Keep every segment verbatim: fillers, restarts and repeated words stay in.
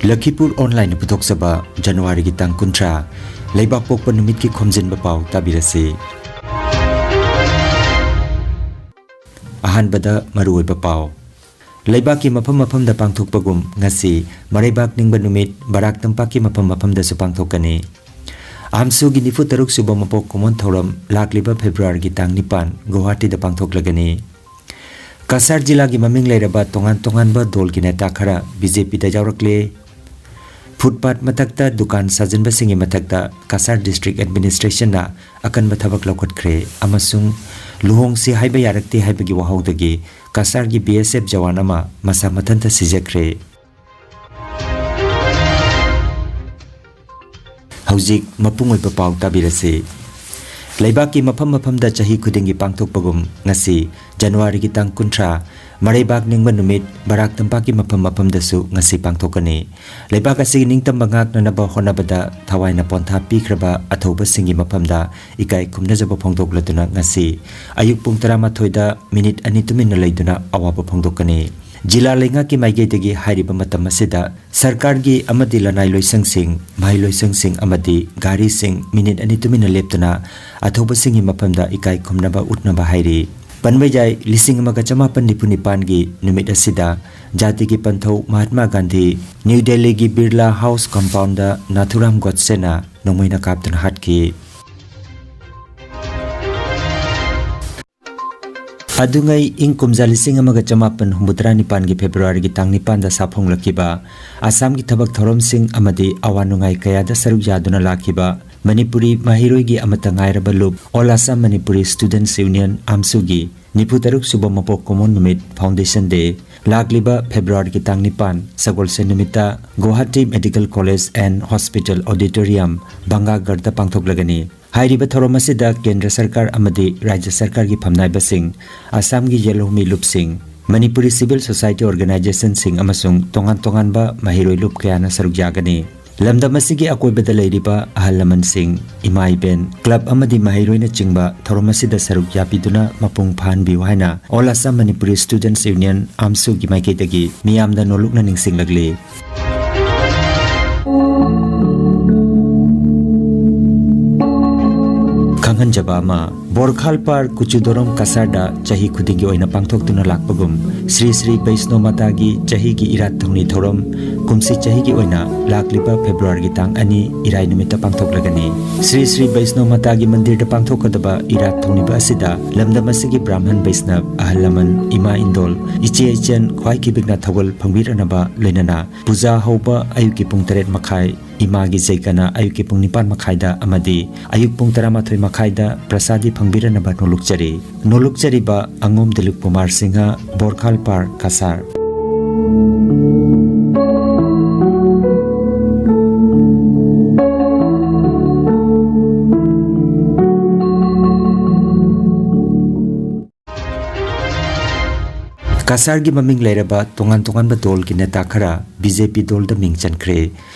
ꯂꯈꯤꯄꯨꯔ ꯑꯣꯟꯂꯥꯏꯟꯅ ꯄꯨꯊꯣꯛꯆꯕ ꯖꯅꯋꯥꯔꯤꯒꯤ ꯇꯥꯡ ꯀꯨꯟꯊ꯭ꯔꯥ, ꯂꯩꯕꯥꯛ ꯄꯣꯛꯄ ꯅꯨꯃꯤꯠꯀꯤ ꯈꯣꯝꯖꯤꯟꯕ ꯄꯥꯎ ꯇꯥꯕꯤꯔꯁꯤ꯫ ꯑꯍꯥꯟꯕꯗ ꯃꯔꯨꯑꯣꯏꯕ ꯄꯥꯎ꯫ ꯂꯩꯕꯥꯛꯀꯤ ꯃꯐꯝ ꯃꯐꯝꯗ ꯄꯥꯡꯊꯣꯛꯄꯒꯨꯝ ꯉꯁꯤ ꯃꯔꯩꯕꯥꯛ ꯅꯤꯡꯕ ꯅꯨꯃꯤꯠ ꯕꯔꯥꯛ ꯇꯝꯄꯥꯛꯀꯤ ꯃꯐꯝ ꯃꯐꯝꯗꯁꯨ ꯄꯥꯡꯊꯣꯛꯀꯅꯤ꯫ ꯑꯝꯁꯨꯒꯤ ꯅꯤꯐꯨ ꯇꯔꯨꯛ ꯁꯨꯕ ꯃꯄꯣꯛ ꯀꯨꯝꯑꯣꯟ ꯊꯧꯔꯝ ꯂꯥꯛꯂꯤꯕ ꯐꯦꯕ꯭ꯔꯨꯋꯥꯔꯤꯒꯤ ꯇꯥꯡ ꯅꯤꯄꯥꯟ ꯒꯨꯋꯥꯍꯥꯇꯤꯗ ꯄꯥꯡꯊꯣꯛꯂꯒꯅꯤ꯫ ꯀꯁꯥꯔ ꯖꯤꯂꯥꯒꯤ ꯃꯃꯤꯡ ꯂꯩꯔꯕ ꯇꯣꯉꯥꯟ ꯇꯣꯉꯥꯟꯕ ꯗꯣꯜꯒꯤ ꯅꯦꯇꯥ ꯈꯔ ꯕꯤ ꯖꯦ ꯄꯤꯗ ꯌꯥꯎꯔꯛꯂꯦ꯫ ꯐꯨꯠꯄꯥꯠ ꯃꯊꯛꯇ ꯗꯨꯀꯥꯟ ꯁꯥꯖꯤꯟꯕꯁꯤꯡꯒꯤ ꯃꯊꯛꯇ ꯀꯁꯥꯔ ꯗꯤꯁꯇ꯭ꯔꯤꯛ ꯑꯦꯗꯃꯤꯅꯤꯁꯇ꯭ꯔꯦꯁꯟꯅ ꯑꯀꯟꯕ ꯊꯕꯛ ꯂꯧꯈꯠꯈ꯭ꯔꯦ ꯑꯃꯁꯨꯡ ꯂꯨꯍꯣꯡꯁꯤ ꯍꯥꯏꯕ ꯌꯥꯔꯛꯇꯦ ꯍꯥꯏꯕꯒꯤ ꯋꯥꯍꯧꯗꯒꯤ ꯀꯁꯥꯔꯒꯤ ꯕꯤ ꯑꯦꯁ ꯑꯦꯐ ꯖꯋꯥꯟ ꯑꯃ ꯃꯁꯥ ꯃꯊꯟꯇ ꯁꯤꯖꯈ꯭ꯔꯦ꯫ ꯍꯧꯖꯤꯛ ꯃꯄꯨꯡ ꯑꯣꯏꯕ ꯄꯥꯎ ꯇꯥꯕꯤꯔꯁꯤ꯫ ꯂꯩꯕꯥꯛꯀꯤ ꯃꯐꯝ ꯃꯐꯝꯗ ꯆꯍꯤ ꯈꯨꯗꯤꯡꯒꯤ ꯄꯥꯡꯊꯣꯛꯄꯒꯨꯝ ꯉꯁꯤ ꯖꯅꯋꯥꯔꯤꯒꯤ ꯇꯥꯡ ꯀꯨꯟꯊ꯭ꯔꯥ, ꯃꯔꯩꯕꯥꯛ ꯅꯤꯡꯕ ꯅꯨꯃꯤꯠ ꯕꯔꯥꯛ ꯇꯝꯄꯥꯛꯀꯤ ꯃꯐꯝ ꯃꯐꯝꯗꯁꯨ ꯉꯁꯤ ꯄꯥꯡꯊꯣꯛꯀꯅꯤ꯫ ꯂꯩꯕꯥꯛ ꯑꯁꯤꯒꯤ ꯅꯤꯡꯇꯝꯕ ꯉꯥꯛꯅꯅꯕ ꯍꯣꯠꯅꯕꯗ ꯊꯋꯥꯏꯅ ꯄꯣꯟꯊꯥ ꯄꯤꯈ꯭ꯔꯕ ꯑꯊꯧꯕꯁꯤꯡꯒꯤ ꯃꯐꯝꯗ ꯏꯀꯥꯏ ꯈꯨꯝꯅꯖꯕ ꯐꯣꯡꯗꯣꯛꯂꯗꯨꯅ ꯉꯁꯤ ꯑꯌꯨꯛ ꯄꯨꯡ ꯇꯔꯥꯃꯥꯊꯣꯏꯗ ꯃꯤꯅꯤꯠ ꯑꯅꯤ ꯇꯨꯃꯤꯟꯅ ꯂꯩꯗꯨꯅ ꯑꯋꯥꯕ ꯐꯣꯡꯗꯣꯛꯀꯅꯤ꯫ ꯖꯤꯂꯥ ꯂꯩꯉꯥꯛꯀꯤ ꯃꯥꯏꯀꯩꯗꯒꯤ ꯍꯥꯏꯔꯤꯕ ꯃꯇꯝ ꯑꯁꯤꯗ ꯁꯔꯀꯥꯔꯒꯤ ꯑꯃꯗꯤ ꯂꯅꯥꯏ ꯂꯣꯏꯁꯪꯁꯤꯡ, ꯃꯍꯩ ꯂꯣꯏꯁꯪꯁꯤꯡ ꯑꯃꯗꯤ ꯒꯥꯔꯤꯁꯤꯡ ꯃꯤꯅꯤꯠ ꯑꯅꯤ ꯇꯨꯃꯤꯟꯅ ꯂꯦꯞꯇꯨꯅ ꯑꯊꯧꯕꯁꯤꯡꯒꯤ ꯃꯐꯝꯗ ꯏꯀꯥꯏ ꯈꯨꯝꯅꯕ ꯎꯠꯅꯕ ꯍꯥꯏꯔꯤ꯫ ꯄꯟꯕ ꯌꯥꯏ, ꯂꯤꯁꯤꯡ ꯑꯃꯒ ꯆꯃꯥꯄꯟ ꯅꯤꯐꯨ ꯅꯤꯄꯥꯟꯒꯤ ꯅꯨꯃꯤꯠ ꯑꯁꯤꯗ ꯖꯥꯇꯤꯒꯤ ꯄꯟꯊꯧ ꯃꯍꯥꯠꯃꯥ ꯒꯥꯟꯙꯤ ꯅ꯭ꯌꯨ ꯗꯦꯜꯂꯤꯒꯤ ꯕꯤꯔꯂꯥ ꯍꯥꯎꯁ ꯀꯝꯄꯥꯎꯟꯗ ꯅꯥꯊꯨꯔꯥꯝ ꯒꯣꯗꯁꯦꯅ ꯅꯣꯡꯃꯩꯅ ꯀꯥꯞꯇꯨꯅ ꯍꯥꯠꯈꯤ꯫ ꯑꯗꯨꯉꯩ ꯏꯪ ꯀꯨꯝꯖꯥ ꯂꯤꯁꯤꯡ ꯑꯃꯒ ꯆꯃꯥꯄꯟ ꯍꯨꯝꯐꯨꯇꯔꯥ ꯅꯤꯄꯥꯟꯒꯤ ꯐꯦꯕ꯭ꯔꯨꯋꯥꯔꯤꯒꯤ ꯇꯥꯡ ꯅꯤꯄꯥꯟꯗ ꯁꯥꯐꯣꯡꯂꯛꯈꯤꯕ ꯑꯁꯥꯝꯒꯤ ꯊꯕꯛ ꯊꯧꯔꯝꯁꯤꯡ ꯑꯃꯗꯤ ꯑꯋꯥ ꯅꯨꯡꯉꯥꯏ ꯀꯌꯥꯗ ꯁꯔꯨꯛ ꯌꯥꯗꯨꯅ ꯂꯥꯛꯈꯤꯕ ꯃꯅꯤꯄꯨꯔꯤ ꯃꯍꯩꯔꯣꯏꯒꯤ ꯑꯃꯠꯇ ꯉꯥꯏꯔꯕ ꯂꯨꯞ All Assam Manipuri Students Union, ꯑꯝꯁꯨꯒꯤ ꯅꯤꯐꯨ ꯇꯔꯨꯛ ꯁꯨꯕ ꯃꯄꯣꯛ ꯀꯨꯝꯑꯣꯟ ꯅꯨꯃꯤꯠ, Foundation Day, ꯂꯥꯛꯂꯤꯕ ꯐꯦꯕ꯭ꯔꯨꯋꯥꯔꯤꯒꯤ ꯇꯥꯡ ꯅꯤꯄꯥꯟ ꯁꯒꯣꯜꯁꯦꯟ ꯅꯨꯃꯤꯠꯇ Guwahati Medical College and Hospital Auditorium, ꯚꯪꯒꯥꯒꯔꯗ ꯄꯥꯡꯊꯣꯛꯂꯒꯅꯤ꯫ ꯍꯥꯏꯔꯤꯕ ꯊꯧꯔꯝ ꯑꯁꯤꯗ ꯀꯦꯟꯗ꯭ꯔ ꯁꯔꯀꯥꯔ ꯑꯃꯗꯤ ꯔꯥꯖ꯭ꯌ ꯁꯔꯀꯥꯔꯒꯤ ꯐꯝꯅꯥꯏꯕꯁꯤꯡ, ꯑꯁꯥꯝꯒꯤ ꯌꯦꯜꯍꯧꯃꯤ ꯂꯨꯞꯁꯤꯡ, ꯃꯅꯤꯄꯨꯔꯤ civil society organizationꯁꯤꯡ ꯑꯃꯁꯨꯡ ꯇꯣꯉꯥꯟ ꯇꯣꯉꯥꯟꯕ ꯃꯍꯩꯔꯣꯏ ꯂꯨꯞ ꯀꯌꯥꯅ ꯁꯔꯨꯛ ꯌꯥꯒꯅꯤ꯫ ꯂꯝꯗꯝ ꯑꯁꯤꯒꯤ ꯑꯀꯣꯏꯕꯗ ꯂꯩꯔꯤꯕ ꯑꯍꯜ ꯂꯃꯟꯁꯤꯡ, ꯏꯃꯥ ꯏꯕꯦꯟ, club ꯑꯃꯗꯤ ꯃꯍꯩꯔꯣꯏꯅꯆꯤꯡꯕ ꯊꯧꯔꯝ ꯑꯁꯤꯗ ꯁꯔꯨꯛ ꯌꯥꯕꯤꯗꯨꯅ ꯃꯄꯨꯡ ꯐꯥꯍꯟꯕꯤꯌꯨ ꯍꯥꯏꯅ All Assam Manipuri Students Union, ꯑꯝꯁꯨꯒꯤ ꯃꯥꯏꯀꯩꯗꯒꯤ ꯃꯤꯌꯥꯝꯗ ꯅꯣꯜꯂꯨꯛꯅ ꯅꯤꯡꯁꯤꯡꯂꯛꯂꯤ꯫ ꯈꯪꯍꯟꯖꯕ ꯑꯃ꯫ ꯕꯣꯔꯈꯥꯜꯄꯥꯔ ꯀꯨꯆꯨꯗꯣꯔꯣꯝ ꯀꯁꯥꯔꯗ ꯆꯍꯤ ꯈꯨꯗꯤꯡꯒꯤ ꯑꯣꯏꯅ ꯄꯥꯡꯊꯣꯛꯇꯨꯅ ꯂꯥꯛꯄꯒꯨꯝ, ꯁ꯭ꯔꯤ ꯁ꯭ꯔꯤ ꯕꯩꯁꯅꯣ ꯃꯥꯇꯥꯒꯤ ꯆꯍꯤꯒꯤ ꯏꯔꯥꯠ ꯊꯧꯅꯤ ꯊꯧꯔꯝ ꯀꯨꯝꯁꯤ ꯆꯍꯤꯒꯤ ꯑꯣꯏꯅ ꯂꯥꯛꯂꯤꯕ ꯐꯦꯕ꯭ꯔꯨꯋꯥꯔꯤꯒꯤ ꯇꯥꯡ ꯑꯅꯤ ꯏꯔꯥꯏ ꯅꯨꯃꯤꯠꯇ ꯄꯥꯡꯊꯣꯛꯂꯒꯅꯤ꯫ ꯁ꯭ꯔꯤ ꯁ꯭ꯔꯤ ꯕꯩꯁꯅꯣ ꯃꯥꯇꯥꯒꯤ ꯃꯟꯗꯤꯔꯗ ꯄꯥꯡꯊꯣꯛꯀꯗꯕ ꯏꯔꯥꯠ ꯊꯧꯅꯤꯕ ꯑꯁꯤꯗ ꯂꯝꯗꯝ ꯑꯁꯤꯒꯤ ꯕ꯭ꯔꯥꯍꯃꯟ ꯕꯩꯁꯅꯕ, ꯑꯍꯜ ꯂꯃꯟ, ꯏꯃꯥ ꯏꯟꯗꯣꯜ, ꯏꯆꯦ ꯏꯆꯟ ꯈ꯭ꯋꯥꯏ ꯈꯤꯕꯤꯛꯅ ꯊꯧꯒꯜ ꯐꯪꯕꯤꯔꯅꯕ ꯂꯣꯏꯅꯅ ꯄꯨꯖꯥ ꯍꯧꯕ ꯑꯌꯨꯛꯀꯤ ꯄꯨꯡ ꯇꯔꯦꯠ ꯃꯈꯥꯏ, ꯏꯃꯥꯒꯤ ꯖꯩꯒꯅ ꯑꯌꯨꯛꯀꯤ ꯄꯨꯡ ꯅꯤꯄꯥꯟ ꯃꯈꯥꯏꯗ ꯑꯃꯗꯤ ꯑꯌꯨꯛ ꯄꯨꯡ ꯇꯔꯥꯃꯥꯊꯣꯏ ꯃꯈꯥꯏꯗ ꯄ꯭ꯔꯁꯥꯗꯤ ꯐꯪꯕꯤꯔꯅꯕ ꯅꯣꯂꯨꯛꯆꯔꯤ꯫ ꯅꯣꯂꯨꯛꯆꯔꯤꯕ ꯑꯉꯣꯝ ꯗꯤꯂꯤꯞ ꯀꯨꯃꯥꯔ ꯁꯤꯡꯍ, ꯕꯣꯔꯈꯥꯜꯄꯥꯔ ꯀꯁꯥꯔ꯫ ꯀꯁꯥꯔꯒꯤ ꯃꯃꯤꯡ ꯂꯩꯔꯕ ꯇꯣꯉꯥꯟ ꯇꯣꯉꯥꯟꯕ ꯗꯣꯜꯒꯤ ꯅꯦꯇꯥ ꯈꯔ ꯕꯤ ꯖꯦ ꯄꯤ ꯗꯣꯜꯗ ꯃꯤꯡ ꯆꯟꯈ꯭ꯔꯦ꯫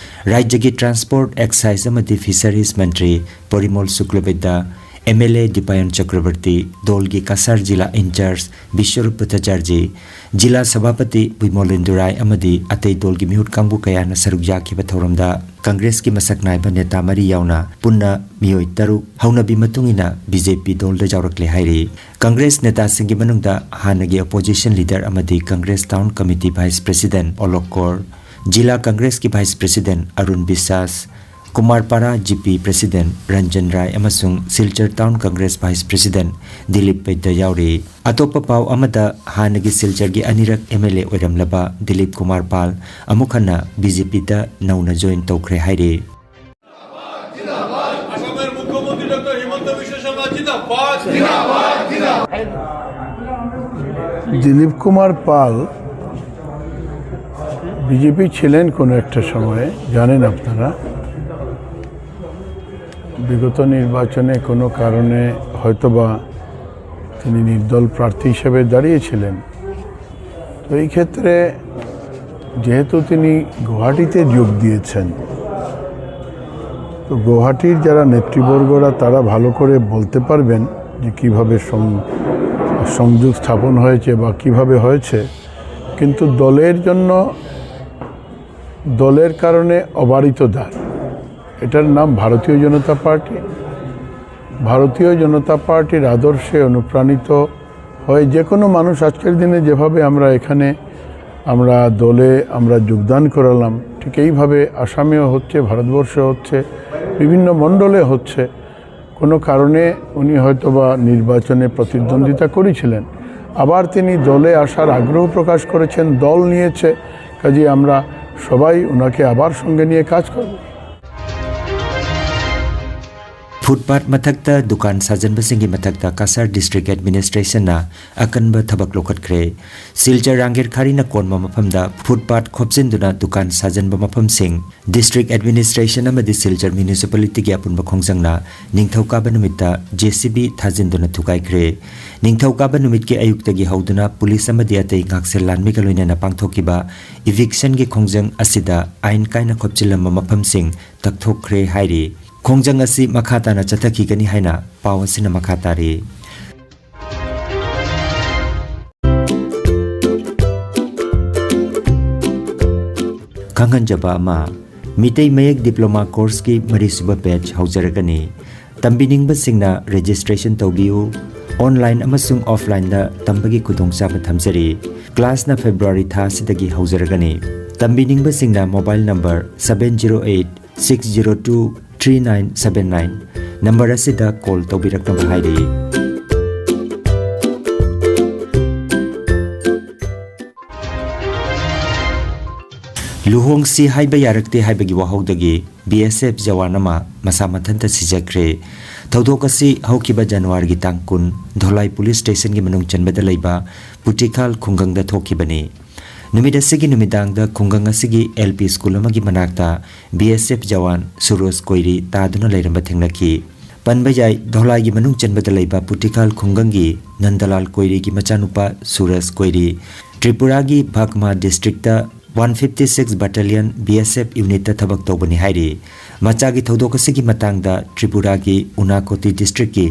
ꯔꯥꯖ꯭ꯌꯒꯤ ꯇ꯭ꯔꯥꯟꯁꯄꯣꯔꯠ, ꯑꯦꯛꯁꯥꯏꯖ ꯑꯃꯗꯤ ꯐꯤꯁꯔꯤꯖ ꯃꯟꯇ꯭ꯔꯤ Porimol Suklabaidya, M L A Dipayan Chakraborty, ꯗꯣꯜꯒꯤ ꯀꯁꯥꯔ ꯖꯤꯂꯥ ꯏꯟꯆꯥꯔꯖ ꯕꯤꯁ꯭ꯋꯔꯨꯞ ꯚꯠꯇꯥꯆꯥꯔꯖꯤ, ꯖꯤꯂꯥ ꯁꯚꯥꯄꯇꯤ ꯕꯨꯏꯃꯣꯜ ꯏꯟꯗꯨꯔꯥꯏ ꯑꯃꯗꯤ ꯑꯇꯩ ꯗꯣꯜꯒꯤ ꯃꯤꯍꯨꯠ ꯀꯥꯡꯕꯨ ꯀꯌꯥꯅ ꯁꯔꯨꯛ ꯌꯥꯈꯤꯕ ꯊꯧꯔꯝꯗ ꯀꯪꯒ꯭ꯔꯦꯁꯀꯤ ꯃꯁꯛ ꯅꯥꯏꯕ ꯅꯦꯇꯥ ꯃꯔꯤ ꯌꯥꯎꯅ ꯄꯨꯟꯅ ꯃꯤꯑꯣꯏ ꯇꯔꯨꯛ ꯍꯧꯅꯕꯤ ꯃꯇꯨꯡ ꯏꯟꯅ ꯕꯤ ꯖꯦ ꯄꯤ ꯗꯣꯜꯗ ꯌꯥꯎꯔꯛꯂꯦ ꯍꯥꯏꯔꯤ꯫ ꯀꯪꯒ꯭ꯔꯦꯁ ꯅꯦꯇꯥꯁꯤꯡꯒꯤ ꯃꯅꯨꯡꯗ ꯍꯥꯟꯅꯒꯤ ꯑꯣꯄꯣꯖꯤꯁꯟ ꯂꯤꯗꯔ ꯑꯃꯗꯤ Congress town committee vice president Alok Kar, ꯖꯤꯂꯥ ꯀꯪꯒ꯭ꯔꯦꯁꯀꯤ vice president Arun Biswas, Kumarpara G P president Ranjan Rai ꯑꯃꯁꯨꯡ Silchar town Congress vice president Dilip Baidya ꯌꯥꯎꯔꯤ꯫ ꯑꯇꯣꯞꯄ ꯄꯥꯎ ꯑꯃꯗ, ꯍꯥꯟꯅꯒꯤ ꯁꯤꯜꯆꯔꯒꯤ ꯑꯅꯤꯔꯛ ꯑꯦꯝ ꯑꯦꯜ ꯑꯦ ꯑꯣꯏꯔꯝꯂꯕ ꯗꯤꯂꯤꯞ ꯀꯨꯃꯥꯔ ꯄꯥꯜ ꯑꯃꯨꯛ ꯍꯟꯅ ꯕꯤ ꯖꯦ ꯄꯤꯗ ꯅꯧꯅ ꯖꯣꯏꯟ ꯇꯧꯈ꯭ꯔꯦ ꯍꯥꯏꯔꯤ꯫ আসামের মুখ্যমন্ত্রী ডক্টর হিমন্ত বিশ্ব শর্মা জিন্দাবাদ। দিলীপ কুমার পাল বিজেপি ছিলেন কোনো একটা সময়ে, জানেন আপনারা। বিগত নির্বাচনে কোনো কারণে হয়তোবা তিনি নির্দল প্রার্থী হিসেবে দাঁড়িয়েছিলেন। তো এই ক্ষেত্রে যেহেতু তিনি গুয়াহাটিতে যোগ দিয়েছেন, তো গুয়াহাটির যারা নেতৃবর্গরা তারা ভালো করে বলতে পারবেন যে কীভাবে সং- সংযোগ স্থাপন হয়েছে বা কীভাবে হয়েছে। কিন্তু দলের জন্য, দলের কারণে অবারিত দ্বার, এটার নাম ভারতীয় জনতা পার্টি। ভারতীয় জনতা পার্টির আদর্শে অনুপ্রাণিত হয়ে যে কোনো মানুষ আজকের দিনে যেভাবে আমরা এখানে আমরা দলে আমরা যোগদান করালাম, ঠিক এইভাবে আসামেও হচ্ছে, ভারতবর্ষে হচ্ছে, বিভিন্ন মণ্ডলে হচ্ছে। কোনো কারণে উনি হয়তো বা নির্বাচনে প্রতিদ্বন্দ্বিতা করেছিলেন, আবার তিনি দলে আসার আগ্রহ প্রকাশ করেছেন, দল নিয়েছে। কাজেই আমরা সবাই ওনাকে আবার সঙ্গে নিয়ে কাজ করব। ꯐꯨꯠꯄꯥꯠ ꯃꯊꯛꯇ ꯗꯨꯀꯥꯟ ꯁꯥꯖꯟꯕꯁꯤꯡꯒꯤ ꯃꯊꯛꯇ ꯀꯁꯥꯔ ꯗꯤꯁꯇ꯭ꯔꯤꯛ ꯑꯦꯗꯃꯤꯅꯤꯁꯇ꯭ꯔꯦꯁꯟꯅ ꯑꯀꯟꯕ ꯊꯕꯛ ꯂꯧꯈꯠꯈ꯭ꯔꯦ꯫ ꯁꯤꯜꯆꯔ ꯔꯥꯡꯒꯦꯔ ꯈꯥꯔꯤꯅ ꯀꯣꯟꯕ ꯃꯐꯝꯗ ꯐꯨꯠꯄꯥꯠ ꯈꯣꯞꯆꯤꯟꯗꯨꯅ ꯗꯨꯀꯥꯟ ꯁꯥꯖꯟꯕ ꯃꯐꯝꯁꯤꯡ ꯗꯤꯁꯇ꯭ꯔꯤꯛ ꯑꯦꯗꯃꯤꯅꯤꯁꯇ꯭ꯔꯦꯁꯟ ꯑꯃꯗꯤ ꯁꯤꯜꯆꯔ ꯃ꯭ꯌꯨꯅꯤꯁꯤꯄꯥꯂꯤꯇꯤꯒꯤ ꯑꯄꯨꯟꯕ ꯈꯣꯡꯖꯪꯅ ꯅꯤꯡꯊꯧꯀꯥꯕ ꯅꯨꯃꯤꯠꯇ ꯖꯦ ꯁꯤ ꯕꯤ ꯊꯥꯖꯤꯟꯗꯨꯅ ꯊꯨꯒꯥꯏꯈ꯭ꯔꯦ꯫ ꯅꯤꯡꯊꯧꯀꯥꯕ ꯅꯨꯃꯤꯠꯀꯤ ꯑꯌꯨꯛꯇꯒꯤ ꯍꯧꯗꯨꯅ ꯄꯨꯂꯤꯁ ꯑꯃꯗꯤ ꯑꯇꯩ ꯉꯥꯛꯁꯦꯜ ꯂꯥꯟꯃꯤꯒ ꯂꯣꯏꯅꯅ ꯄꯥꯡꯊꯣꯛꯈꯤꯕ ꯏꯚꯤꯛꯁꯟꯒꯤ ꯈꯣꯡꯖꯪ ꯑꯁꯤꯗ ꯑꯥꯏꯟ ꯀꯥꯏꯅ ꯈꯣꯞꯆꯤꯜꯂꯝꯕ ꯃꯐꯝꯁꯤꯡ ꯇꯛꯊꯣꯛꯈ꯭ꯔꯦ ꯍꯥꯏꯔꯤ꯫ ꯈꯣꯡꯖꯪ ꯑꯁꯤ ꯃꯈꯥ ꯇꯥꯅ ꯆꯠꯊꯈꯤꯒꯅꯤ ꯍꯥꯏꯅ ꯄꯥꯎ ꯑꯁꯤꯅ ꯃꯈꯥ ꯇꯥꯔꯤ꯫ ꯈꯪꯍꯟꯖꯕ ꯑꯃ, ꯃꯤꯇꯩ ꯃꯌꯦꯛ ꯗꯤꯄ꯭ꯂꯣꯃꯥ ꯀꯣꯔꯁꯀꯤ ꯃꯔꯤꯁꯨꯕ ꯕꯦꯆ ꯍꯧꯖꯔꯒꯅꯤ꯫ ꯇꯝꯕꯤꯅꯤꯡꯕꯁꯤꯡꯅ ꯔꯦꯖꯤꯁꯇ꯭ꯔꯦꯁꯟ ꯇꯧꯕꯤꯌꯨ꯫ ꯑꯣꯟꯂꯥꯏꯟ ꯑꯃꯁꯨꯡ ꯑꯣꯐꯂꯥꯏꯟꯗ ꯇꯝꯕꯒꯤ ꯈꯨꯗꯣꯡꯆꯥꯕ ꯊꯝꯖꯔꯤ꯫ ꯀ꯭ꯂꯥꯁꯅ ꯐꯦꯕ꯭ꯔꯨꯋꯥꯔꯤ ꯊꯥ ꯑꯁꯤꯗꯒꯤ ꯍꯧꯖꯔꯒꯅꯤ꯫ ꯇꯝꯕꯤꯅꯤꯡꯕꯁꯤꯡꯅ mobile number seven zero eight six zero two three nine seven nine number ꯑꯁꯤꯗ ꯀꯣꯜ ꯇꯧꯕꯤꯔꯛꯅꯕ ꯍꯥꯏꯔꯤ꯫ ꯂꯨꯍꯣꯡꯁꯤ ꯍꯥꯏꯕ ꯌꯥꯔꯛꯇꯦ ꯍꯥꯏꯕꯒꯤ ꯋꯥꯍꯧꯗꯒꯤ ꯕꯤ ꯑꯦꯁ ꯑꯦꯐ ꯖꯋꯥꯟ ꯑꯃ ꯃꯁꯥ ꯃꯊꯟꯇ ꯁꯤꯖꯈ꯭ꯔꯦ꯫ ꯊꯧꯗꯣꯛ ꯑꯁꯤ ꯍꯧꯈꯤꯕ ꯖꯅꯋꯥꯔꯤꯒꯤ ꯇꯥꯡ ꯀꯨꯟ ꯙꯣꯂꯥꯏ ꯄꯨꯂꯤꯁ ꯁ꯭ꯇꯦꯁꯟꯒꯤ ꯃꯅꯨꯡ ꯆꯟꯕꯗ ꯂꯩꯕ ꯄꯨꯇꯤꯈꯥꯜ ꯈꯨꯡꯒꯪꯗ ꯊꯣꯛꯈꯤꯕꯅꯤ꯫ ꯅꯨꯃꯤꯠ ꯑꯁꯤꯒꯤ ꯅꯨꯃꯤꯗꯥꯡꯗ ꯈꯨꯡꯒꯪ ꯑꯁꯤꯒꯤ ꯑꯦꯜ ꯄꯤ ꯁ꯭ꯀꯨꯜ ꯑꯃꯒꯤ ꯃꯅꯥꯛꯇ ꯕꯤ ꯑꯦꯁ ꯑꯦꯐ ꯖꯋꯥꯟ ꯁꯨꯔꯣꯖ ꯀꯣꯏꯔꯤ ꯇꯥꯗꯨꯅ ꯂꯩꯔꯝꯕ ꯊꯦꯡꯅꯈꯤ꯫ ꯄꯟꯕ ꯌꯥꯏ, ꯙꯣꯂꯥꯏꯒꯤ ꯃꯅꯨꯡ ꯆꯟꯕꯗ ꯂꯩꯕ ꯄꯨꯇꯤꯈꯥꯜ ꯈꯨꯡꯒꯪꯒꯤ ꯅꯟꯗꯂꯥꯜ ꯀꯣꯏꯔꯤꯒꯤ ꯃꯆꯥꯅꯨꯄꯥ ꯁꯨꯔꯖ ꯀꯣꯏꯔꯤ ꯇ꯭ꯔꯤꯄꯨꯔꯥꯒꯤ Bhagma district one fifty six Battalion B S F unitꯇ ꯊꯕꯛ ꯇꯧꯕꯅꯤ ꯍꯥꯏꯔꯤ꯫ ꯃꯆꯥꯒꯤ ꯊꯧꯗꯣꯛ ꯑꯁꯤꯒꯤ ꯃꯇꯥꯡꯗ ꯇ꯭ꯔꯤꯄꯨꯔꯥꯒꯤ ꯎꯅꯥꯀꯣꯇꯤ ꯗꯤꯁꯇ꯭ꯔꯤꯛꯀꯤ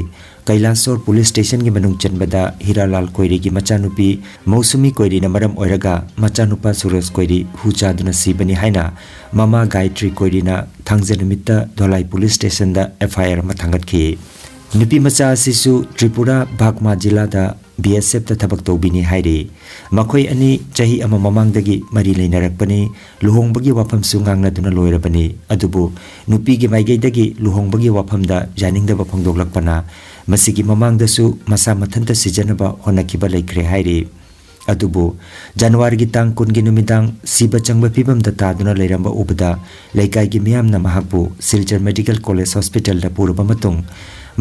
ꯀꯩꯂꯥꯁꯣꯔ ꯄꯨꯂꯤꯁ ꯁ꯭ꯇꯦꯁꯟꯒꯤ ꯃꯅꯨꯡ ꯆꯟꯕꯗ ꯍꯤꯔꯥꯂꯥꯜ ꯀꯣꯏꯔꯤꯒꯤ ꯃꯆꯥꯅꯨꯄꯤ ꯃꯧꯁꯨꯃꯤ ꯀꯣꯏꯔꯤꯅ ꯃꯔꯝ ꯑꯣꯏꯔꯒ ꯃꯆꯥꯅꯨꯄꯥ ꯁꯨꯔꯖ ꯀꯣꯏꯔꯤ ꯍꯨ ꯆꯥꯗꯨꯅ ꯁꯤꯕꯅꯤ ꯍꯥꯏꯅ ꯃꯃꯥ ꯒꯥꯌꯇ꯭ꯔꯤ ꯀꯣꯏꯔꯤꯅ ꯊꯥꯡꯖ ꯅꯨꯃꯤꯠꯇ ꯙꯣꯂꯥꯏ ꯄꯨꯂꯤꯁ ꯁ꯭ꯇꯦꯁꯟꯗ ꯑꯦꯐ ꯑꯥꯏ ꯑꯥꯔ ꯑꯃ ꯊꯥꯡꯒꯠꯈꯤ꯫ ꯅꯨꯄꯤ ꯃꯆꯥ ꯑꯁꯤꯁꯨ ꯇ꯭ꯔꯤꯄꯨꯔꯥ ꯚꯥꯛꯃꯥ ꯖꯤꯂꯥꯗ ꯕꯤ ꯑꯦꯁ ꯑꯦꯐꯇ ꯊꯕꯛ ꯇꯧꯕꯤꯅꯤ ꯍꯥꯏꯔꯤ꯫ ꯃꯈꯣꯏ ꯑꯅꯤ ꯆꯍꯤ ꯑꯃ ꯃꯃꯥꯡꯗꯒꯤ ꯃꯔꯤ ꯂꯩꯅꯔꯛꯄꯅꯤ꯫ ꯂꯨꯍꯣꯡꯕꯒꯤ ꯋꯥꯐꯝꯁꯨ ꯉꯥꯡꯅꯗꯨꯅ ꯂꯣꯏꯔꯕꯅꯤ꯫ ꯑꯗꯨꯕꯨ ꯅꯨꯄꯤꯒꯤ ꯃꯥꯏꯀꯩꯗꯒꯤ ꯂꯨꯍꯣꯡꯕꯒꯤ ꯋꯥꯐꯝꯗ ꯌꯥꯅꯤꯡꯗꯕ ꯐꯣꯡꯗꯣꯛꯂꯛꯄꯅ ꯃꯁꯤꯒꯤ ꯃꯃꯥꯡꯗꯁꯨ ꯃꯁꯥ ꯃꯊꯟꯇ ꯁꯤꯖꯅꯕ ꯍꯣꯠꯅꯈꯤꯕ ꯂꯩꯈ꯭ꯔꯦ ꯍꯥꯏꯔꯤ꯫ ꯑꯗꯨꯕꯨ ꯖꯅꯋꯥꯔꯤꯒꯤ ꯇꯥꯡ ꯀꯨꯟꯒꯤ ꯅꯨꯃꯤꯗꯥꯡ ꯁꯤꯕ ꯆꯪꯕ ꯐꯤꯕꯝꯗ ꯇꯥꯗꯨꯅ ꯂꯩꯔꯝꯕ ꯎꯕꯗ ꯂꯩꯀꯥꯏꯒꯤ ꯃꯤꯌꯥꯝꯅ ꯃꯍꯥꯛꯄꯨ ꯁꯤꯜꯆꯔ ꯃꯦꯗꯤꯀꯦꯜ ꯀꯣꯂꯦꯖ ꯍꯣꯁꯄꯤꯇꯥꯜꯗ ꯄꯨꯔꯕ ꯃꯇꯨꯡ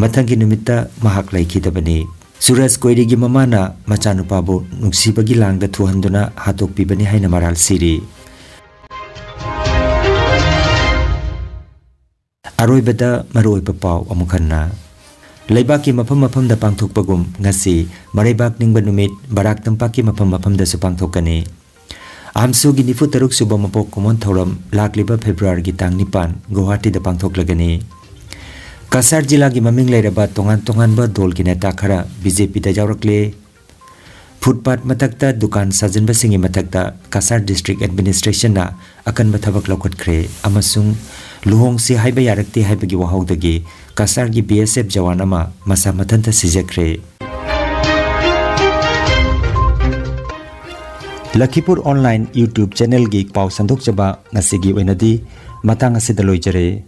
ꯃꯊꯪꯒꯤ ꯅꯨꯃꯤꯠꯇ ꯃꯍꯥꯛ ꯂꯩꯈꯤꯗꯕꯅꯤ꯫ ꯁꯨꯔꯖ ꯀꯣꯏꯔꯤꯒꯤ ꯃꯃꯥꯅ ꯃꯆꯥꯅꯨꯄꯥꯕꯨ ꯅꯨꯡꯁꯤꯕꯒꯤ ꯂꯥꯡꯗ ꯊꯨꯍꯟꯗꯨꯅ ꯍꯥꯠꯇꯣꯛꯄꯤꯕꯅꯤ ꯍꯥꯏꯅ ꯃꯔꯥꯜ ꯁꯤꯔꯤ꯫ ꯑꯔꯣꯏꯕꯗ ꯃꯔꯨꯑꯣꯏꯕ ꯄꯥꯎ ꯑꯃꯨꯛ ꯍꯟꯅ꯫ ꯂꯩꯕꯥꯛꯀꯤ ꯃꯐꯝ ꯃꯐꯝꯗ ꯄꯥꯡꯊꯣꯛꯄꯒꯨꯝ ꯉꯁꯤ ꯃꯔꯩꯕꯥꯛ ꯅꯤꯡꯕ ꯅꯨꯃꯤꯠ ꯕꯔꯥꯛ ꯇꯝꯄꯥꯛꯀꯤ ꯃꯐꯝ ꯃꯐꯝꯗꯁꯨ ꯄꯥꯡꯊꯣꯛꯀꯅꯤ꯫ ꯑꯝꯁꯨꯒꯤ ꯅꯤꯐꯨ ꯇꯔꯨꯛ ꯁꯨꯕ ꯃꯄꯣꯛ ꯀꯨꯝꯑꯣꯟ ꯊꯧꯔꯝ ꯂꯥꯛꯂꯤꯕ ꯐꯦꯕ꯭ꯔꯨꯋꯥꯔꯤꯒꯤ ꯇꯥꯡ ꯅꯤꯄꯥꯟ ꯒꯨꯋꯥꯍꯥꯇꯤꯗ ꯄꯥꯡꯊꯣꯛꯂꯒꯅꯤ꯫ ꯀꯁꯥꯔ ꯖꯤꯂꯥꯒꯤ ꯃꯃꯤꯡ ꯂꯩꯔꯕ ꯇꯣꯉꯥꯟ ꯇꯣꯉꯥꯟꯕ ꯗꯣꯜꯒꯤ ꯅꯦꯇꯥ ꯈꯔ ꯕꯤ ꯖꯦ ꯄꯤꯗ ꯌꯥꯎꯔꯛꯂꯦ꯫ ꯐꯨꯠꯄꯥꯠ ꯃꯊꯛꯇ ꯗꯨꯀꯥꯟ ꯁꯥꯖꯤꯟꯕꯁꯤꯡꯒꯤ ꯃꯊꯛꯇ ꯀꯁꯥꯔ ꯗꯤꯁꯇ꯭ꯔꯤꯛ ꯑꯦꯗꯃꯤꯅꯤꯁꯇ꯭ꯔꯦꯁꯟꯅ ꯑꯀꯟꯕ ꯊꯕꯛ ꯂꯧꯈꯠꯈ꯭ꯔꯦ ꯑꯃꯁꯨꯡ ꯂꯨꯍꯣꯡꯁꯤ ꯍꯥꯏꯕ ꯌꯥꯔꯛꯇꯦ ꯍꯥꯏꯕꯒꯤ ꯋꯥꯍꯧꯗꯒꯤ ꯀꯁꯥꯔꯒꯤ ꯕꯤ ꯑꯦꯁ ꯑꯦꯐ ꯖꯋꯥꯟ ꯑꯃ ꯃꯁꯥ ꯃꯊꯟꯇ ꯁꯤꯖꯈ꯭ꯔꯦ꯫ ꯂꯈꯤꯄꯨꯔ ꯑꯣꯟꯂꯥꯏꯟ YouTube ꯆꯦꯅꯦꯜꯒꯤ ꯄꯥꯎ ꯁꯟꯗꯣꯛꯆꯕ ꯉꯁꯤꯒꯤ ꯑꯣꯏꯅꯗꯤ ꯃꯇꯥꯡ ꯑꯁꯤꯗ ꯂꯣꯏꯖꯔꯦ꯫